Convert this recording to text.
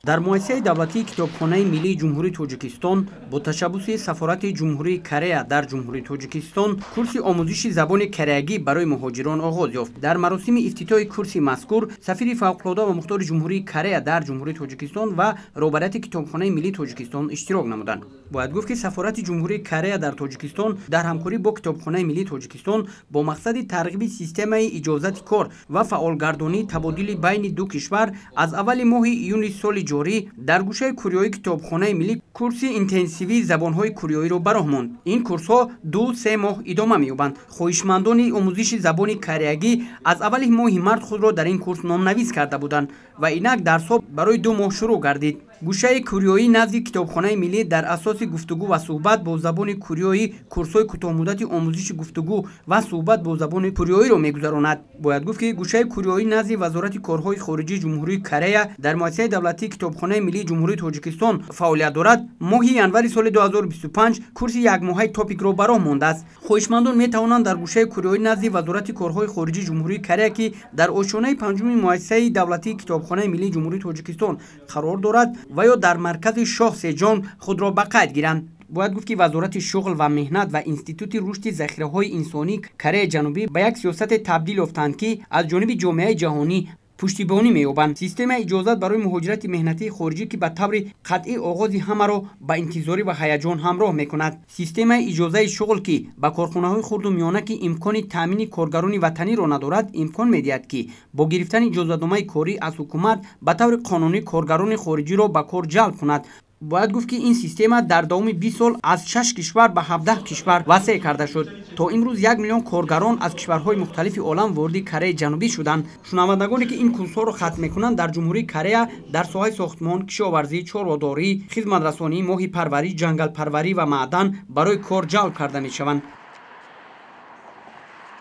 Дар муассисаи давлатии Китобхонаи миллии Ҷумҳурии Тоҷикистон бо ташаббуси Сафорати Ҷумҳурии Корея дар Ҷумҳурии Тоҷикистон курси омӯзиши забони кореягӣ барои муҳоҷирон оғоз ёфт. Дар маросими ифтитоҳи курси мазкур сафири фавқулода ва мухтори Ҷумҳурии Корея дар Ҷумҳурии Тоҷикистон ва роҳбарияти Китобхонаи миллии Тоҷикистон иштирок намуданд. Бояд гуфт, ки Сафорати Ҷумҳурии Корея дар Тоҷикистон дар ҳамкорӣ бо Китобхонаи миллии Тоҷикистон бо мақсади тарғиби системаи иҷозати кор ва фаъолгардонии табодули байни ду кишвар аз аввали моҳи июни соли ҷорӣ дар гӯшаи кореёии Китобхонаи миллӣ курси интенсивии забонҳои кореёиро ба роҳ монд. Ин курсҳо 2-3 моҳ идома меёбанд. Хоҳишмандони омӯзиши забони кореягӣ аз аввали моҳи март худро дар ин курс номнавис карда буданд ва инак дарсҳо барои 2 моҳ шурӯъ гардид. Гӯшаи кореёӣ назди Китобхонаи миллӣ дар асоси гуфтугӯ ва суҳбат бо забони кореёӣ курсҳои кӯтоҳмуддати омӯзиши гуфтугӯ ва суҳбат бо забони кореёиро мегузаронад. Бояд гуфт, ки гӯшаи кореёӣ назди Вазорати корҳои хориҷии Ҷумҳурии Корея дар муассисаи давлатии Китобхонаи миллии Ҷумҳурии Тоҷикистон фаъолият дорад. Моҳи январи соли 2025 курси якмоҳаи топикро ба роҳ мондааст. Хоҳишмандон метавонанд дар гӯшаи кореёӣ назди Вазорати корҳои хориҷии Ҷумҳурии Корея, ки дар ошёнаи панҷуми муассисаи давлатии Китобхонаи миллии Ҷумҳурии Тоҷикистон қарор дорад, ва ё дар маркази Шоҳ Сеҷон худро ба қайд гиранд. Бояд гуфт, ки Вазорати шуғл ва меҳнат ва Институти рушди захираҳои инсонии Кореяи Ҷанубӣ ба як сиёсате табдил ёфтанд, ки аз ҷониби ҷомеаи ҷаҳонӣ пуштибонӣ меёбанд. Системаи иҷозат барои муҳоҷирати меҳнатии хориҷӣ, ки ба таври қатъӣ оғози ҳамаро ба интизорӣ ва ҳаяҷон ҳамроҳ мекунад. Системаи иҷозаи шуғл, ки ба корхонаҳои хурду миёна, ки имкони таъмини коргарони ватаниро надорад, имкон медиҳад, ки бо гирифтани иҷозатномаи корӣ аз ҳукумат ба таври қонунӣ коргарони хориҷиро ба кор ҷалб кунад. Бояд гуфт, ки ин система дар давоми 20 сол аз 6 кишвар ба 17 кишвар васеъ карда шуд. То имрӯз 1 миллион коргарон аз кишварҳои мухталифи олам вориди Кореяи Ҷанубӣ шуданд. Шунавандагоне, ки ин курсҳоро хатм мекунанд, дар Ҷумҳурии Корея дар соҳаи сохтмон, кишоварзӣ, чорводорӣ, хизматрасонӣ, моҳипарварӣ, ҷангалпарварӣ ва маъдан барои кор ҷалб карда мешаванд.